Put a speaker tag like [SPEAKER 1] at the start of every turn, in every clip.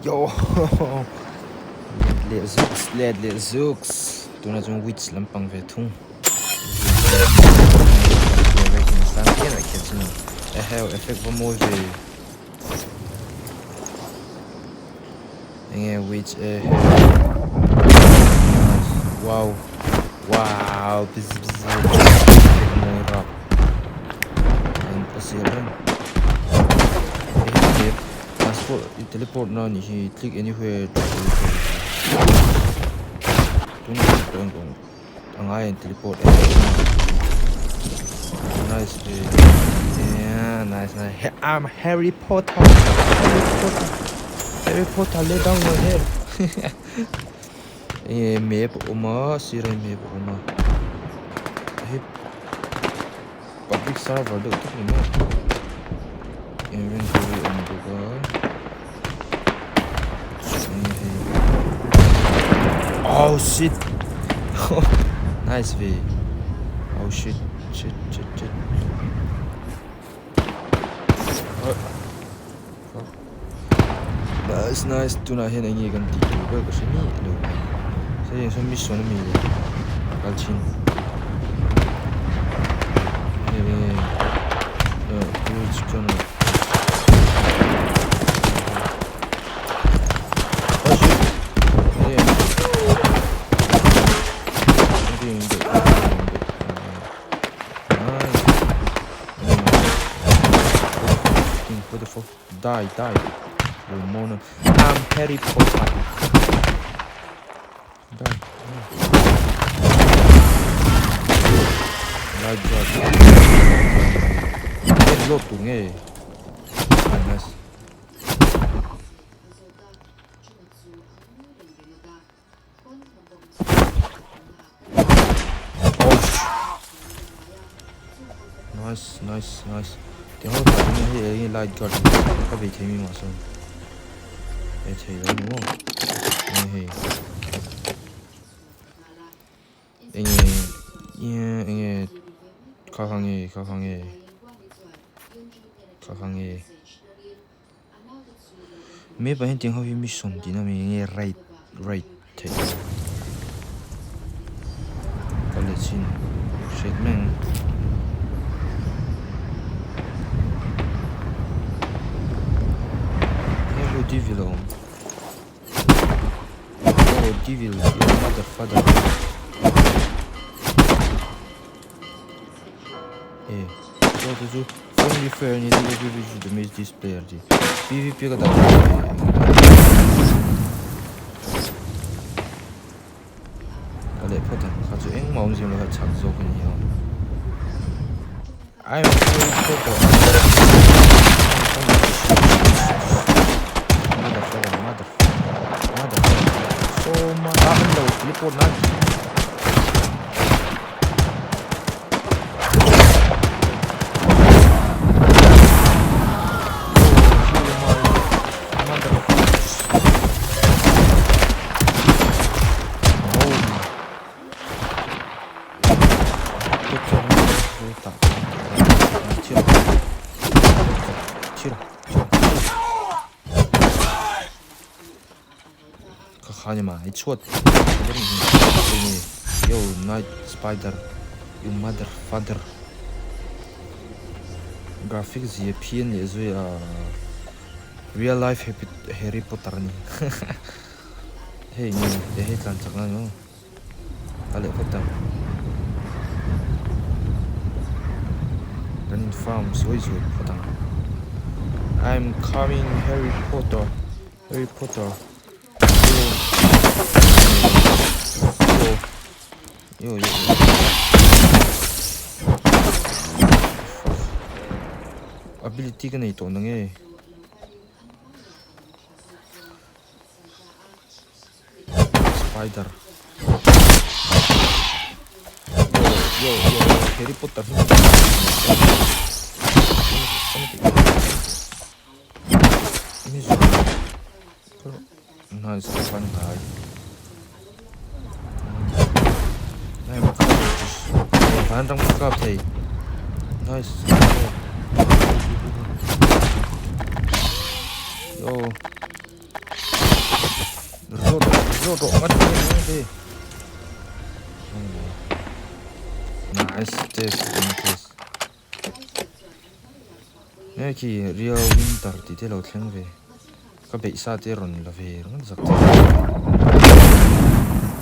[SPEAKER 1] Yo Let leh zuks let leh zuks tunah chuan witch lampang ve thung eheu effect va mawi ve enge witch eheu nice wow wow bzz bzz effect mawi rap a sial reng hei hi. Passport i teleport na anih hi click anywhere to teleport tunah hian tawn awm a ngai a in teleport em nice ve yeah nice nice I'm Harry Potter Harry Potter Harry Potter lay down your head enge map a awm a sirah hian map a awm a hei Public server deuh tak ni maw inventory a awm bawk a enge hei oh shit nice ve oh shit shit shit shit nice nice tunah hian enge kan tih tur ber ka hre miah lo mai hei sawn mission ami le kal chhin hei enge bridge chuan What the fuck? Die, die. Your mono. I'm Harry Potter. Die. Light guard. Get load tu nge. Nice. Nice nice nice ti ho tah hian hei eng nge light guard ka bei thei mi mah sawn bei thei lo ni maw eng nge hei eng nge eng nge kha kha nge kha kha nge kha kha nge. Map ah hian tiang ho hi mission tihna mi enge right right theih ka leh chin hriat mai ang hei ho devil a awm oh devil your mother father e chu chu chu. Friendly fire a ni tih PVP damage this player tih PVP ka dah ka leh phawt ang kha chu engmah awm zim lo kha chak zawk a ni a I'm very photo motherfucker motherfucker motherfucker so much ah an lo teleport nan Chhuat yo night spider you mother father graphic zia phian leh zui a real life harry potter a ni hei nge hei tlan chak na ni maw a leh phawt ang kan in farm zuai zuai phawt ang I'm coming harry potter harry potter. Yo yo yo. Ability ka nei tawh na nge. Spider. Yo yo yo Harry Potter. Nice ka fan tai. Này mà kap van rang kap thei. Nice. Yo. Zawt rawh ngat nge nge te. Nice test test. Nge khi real winter tih te lo thleng ve. Ka beih sa te rawn la ve ringawt zak te.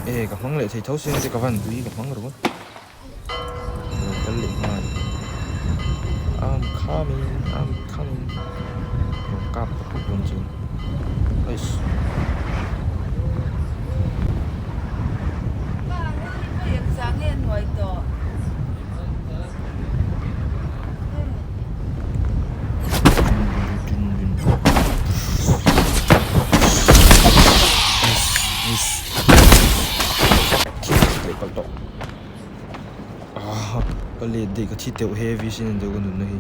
[SPEAKER 1] E ka hmang leh thei tho sin te ka van tui ka hmang ringawt. Lo kal leh nghal. I'm coming, I'm coming. Rawn kap ka put dawn chu. Eish. Ka let daih ka thi teuh heavy sin an deuh ka nunna hi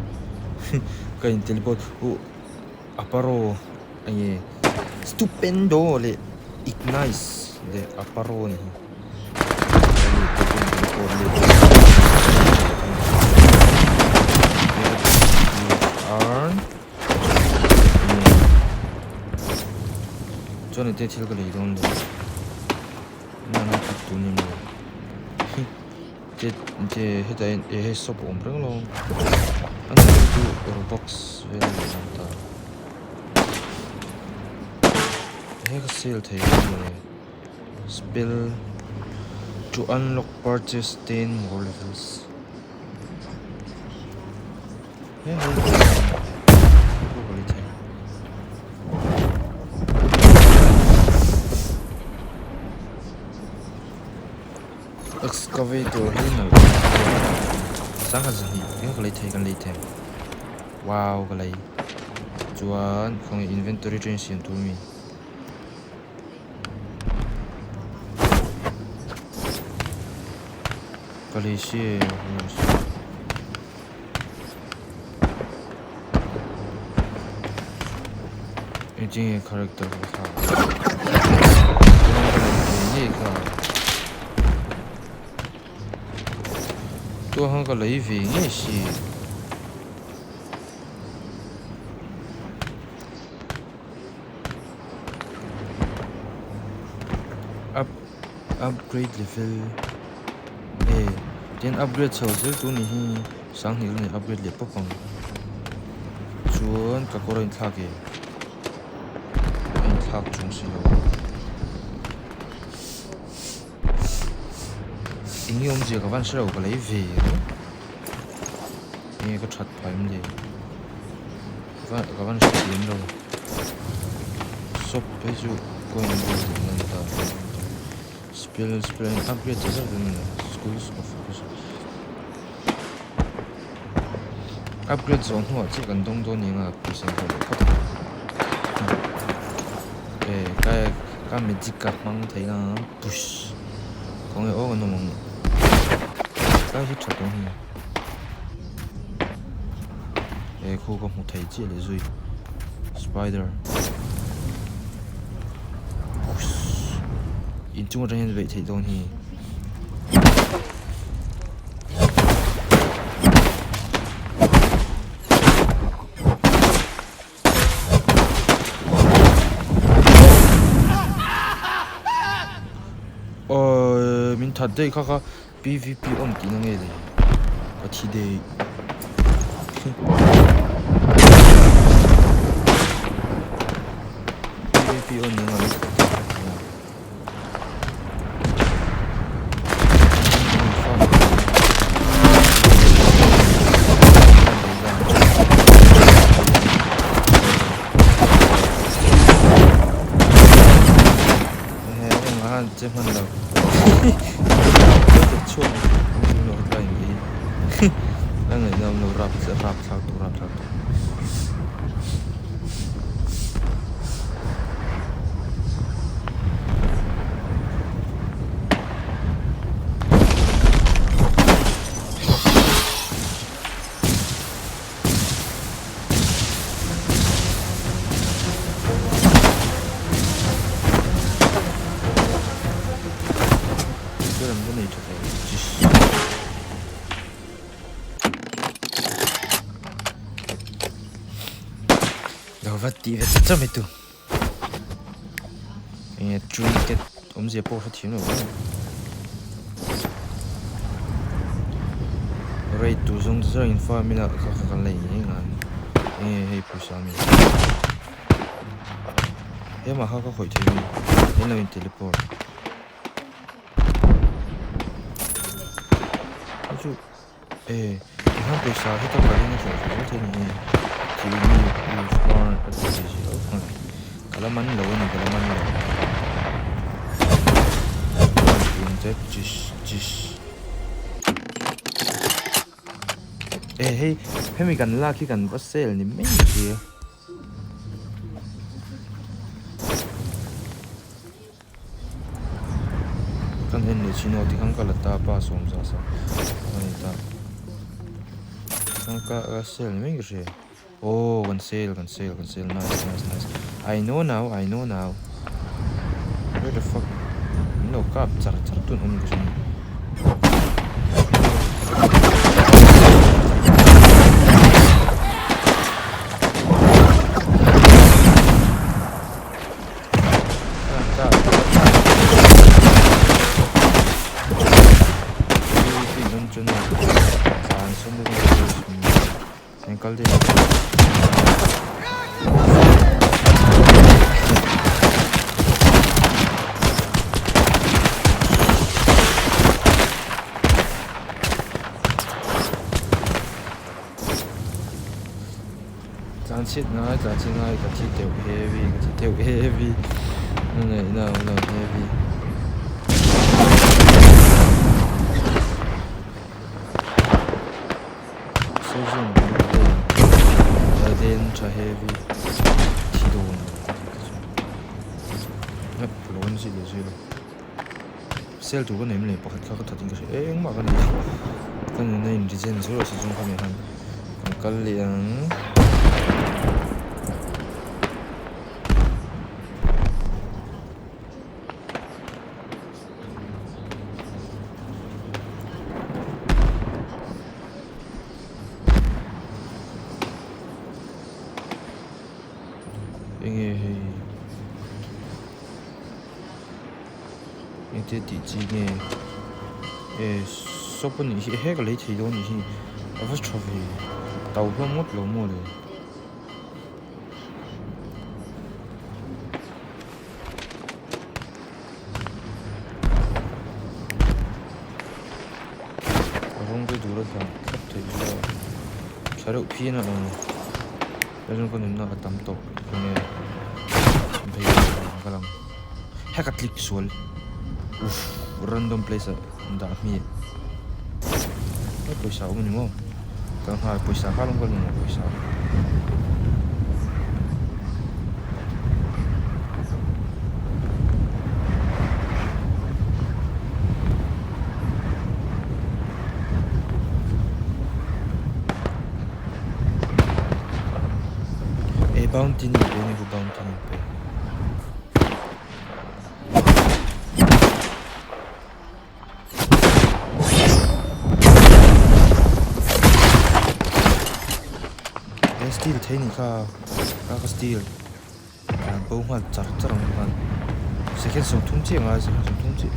[SPEAKER 1] ka in teleport uh aparo enge stupendo leh ignice leh aparo a ni hi. Chuan ete thil ka lei dawn lo nana khat tur ni maw te te hetah hian eh hei soap a awm reng lo a ni chu robux vel a ni dawn ta he ka sale thei a ni. Spell to unlock purchase 10 more levels. Excavator hi nalh sangha zahnih eng ka lei thei kan lei thei wow ka lei chuan khawnge inventory atangin siam tur ami. Ka lei si Engtin nge character ka thlak ang ka Tuahan ka lei ve ngei si. Up upgrade level e tin upgrade chho zel tur ni hi sanghnih rawng in upgrade leh pawp ang chuan ka kawr a inthlak e a inthlak chung si lo eng nge awmzia ka van hre lo ka lei ve ringawt enge ka that phah em le. Ka van hre thiam lo shop phei chu coin an vel tih nan ta spell spell an upgrade ta zat a ni schools of upgrade zawh hnuah chiah kan dawng dawn eng a pawisa hlawh leh phawt ang e ka ka magic ka hmang thei a push khawnge aw kan awm ang tlai hi tha dawn hi. He khu ka hmu thei chiah leh zui spider inchung atang hian beih theih dawn hi. Awii min that daih kha kha. PVP on tihna nge le ka thi daih PVP on nia nga Che hman lo chhuak lo tlai ni a ngaihnawm lo rap rap thlak tur rap thlak tur. Lo va tih ve cham mai tu. Enge trinket. Awmzia pawh hre thiam lo ang. Rate tur zawng te zawng in farm ila kha kha kan lei ngei ngai. Enge hei pawisa ami. Hemah kha ka khawih thei mi. En lo in teleport. Hei chu e tikhan pawisa heta kalin a hlawh zel thei ni e. Thil mi use earn a ti ve zel ang. Ka la man lo a ni ka la man lo. E hei hemi kan lak hi kan va sale ni mai sia. Kan en leh chin aw tikhan ka la ta pa sawm za sa ka nei ta ka ka sale ni mai ka hria aw kan sale kan sale kan sale nice nice nice I know now I know now where the fuck min lo kap char char tun awm ka hria ni. Tlanchhiat ngai tlanchhiat ngai ka thi teuh heavy ka thi teuh heavy a ngaihna a awm lo heavy. Sawzawng garden tha heavy thi dawn lo tih te chu hlep ka lo en zui leh zui lo sel tur ka nei em le pakhat kha ka that in ka hria engmah ka nei lo ka nuna in regen zo lo se zawng kha mi han kan kal leh ang. Enge hei engtia tih chi nge e sawp a nih hi he ka lei thei dawn anih hi a va tha ve to hlawm ngawt lo maw le. A rawng te dur a hlang thlap theih bawk a tha reuh phian a awm a chuan ka nunna a tam tawh enge phei ka lang hek a click sual uff random place ah dah hmi a pawisa a awm a ni maw ka nghal pawisa kha lawm ka la mamawh pawisa. E bounty ni pe ni ku bounty ni pe. E steel thei ni kha ka ka steel an bo nghal char char ang khan second sawmthum chiah ngai second sawmthum chiah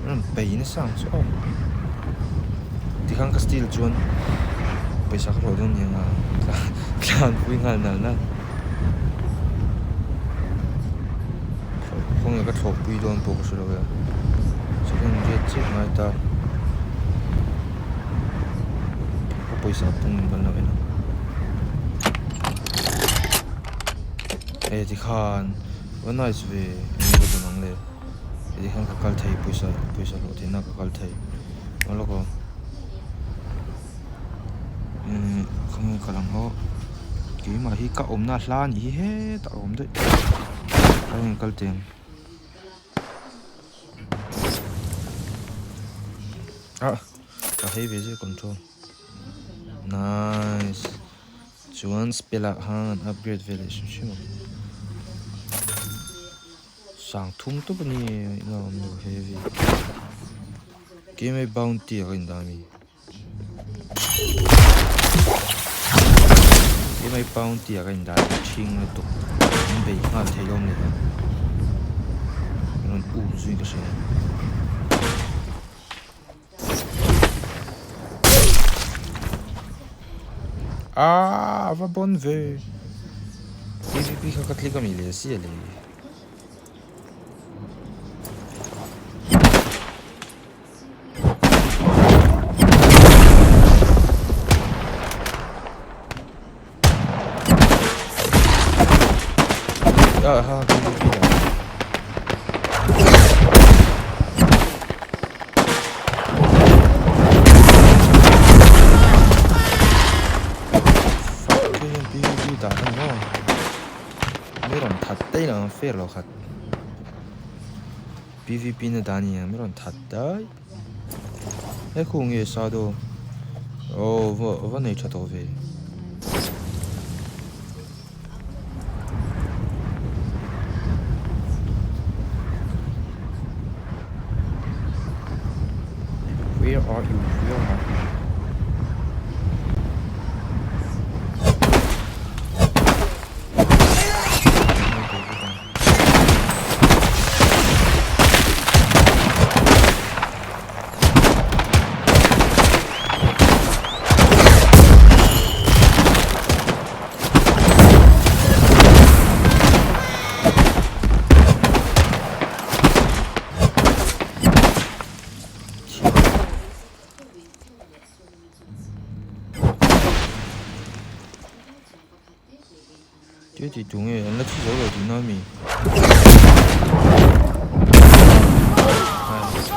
[SPEAKER 1] an rawn bei nasa ang chu aw tikhan ka steel chuan pawisa ka hlawh dawn nia nga tlanpui nghal nal nal. Khawnge ka thlawhpui dawn pawh ka hre lo e second riat chiah ngai ta ka pawisa pung kan lo en ang e tikhan va nice ve enge ka dawn ang le tikhan ka kal thei pawisa pawisa hlawh theihna ka kal thei aw lawk aw. Umm khawnge ka lang haw keimah hi ka awmna hla a nih hi hetah a awm daih a rawn kal teh ang ah ka hei ve zia control nice chuan spell ah khan an upgrade ve leh hrim hrim ang sang thum tawp a ni eng a awm lo heavy keimah hi bounty ah ka indah a mi. Hemai bounty ah ka indah leh ṭhing lutuk an bei nghal thei lawm ni lo. Min rawn um zui ka hria. Aaa a va bawn ve. PVP kha ka click a mi leh si a le. Ah, ha, PVP dah. Fuck, hei hian PVP dah a ni maw? Mi rawn that daih lo ang fair lo khat. PVP na dan hi mi rawn that daih. He khu nge shadow oh va va nei tha tawh ve. Where are you? Where are you? Thil tih tur nge an la thi zo lo tihna a mi?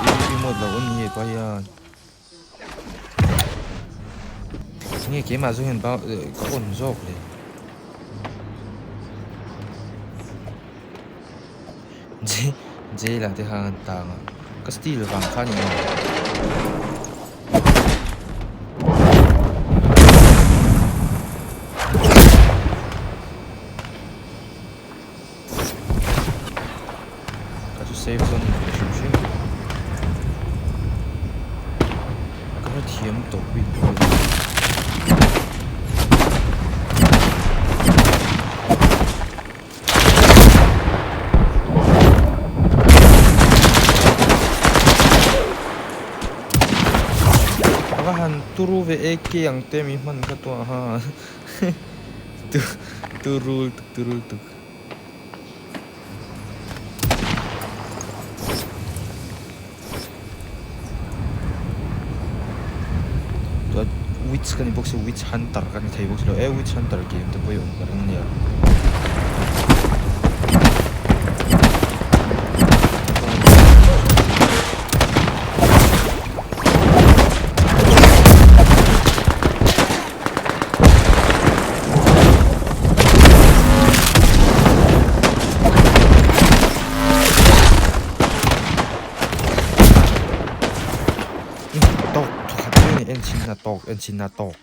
[SPEAKER 1] PVP mode lo awm ni hepa hian nge keimah zawng hian ka on zawk le jail ah te khan an tang a ka steel vang kha a ni ang. Ka chu save zone ni ve hrim hrim ka hrethiam tawh bik lo a ni. A va han turu ve AK ang te mi hman kha tuah ha turu tuk turu tuk. Chuan witch ka ni bawk si witch hunter ka ni thei bawk si lo e witch hunter game te pawh hi awm ka ring ania. Tawk thawkhat mai a ni en chhin na tawk en chhin na tawk.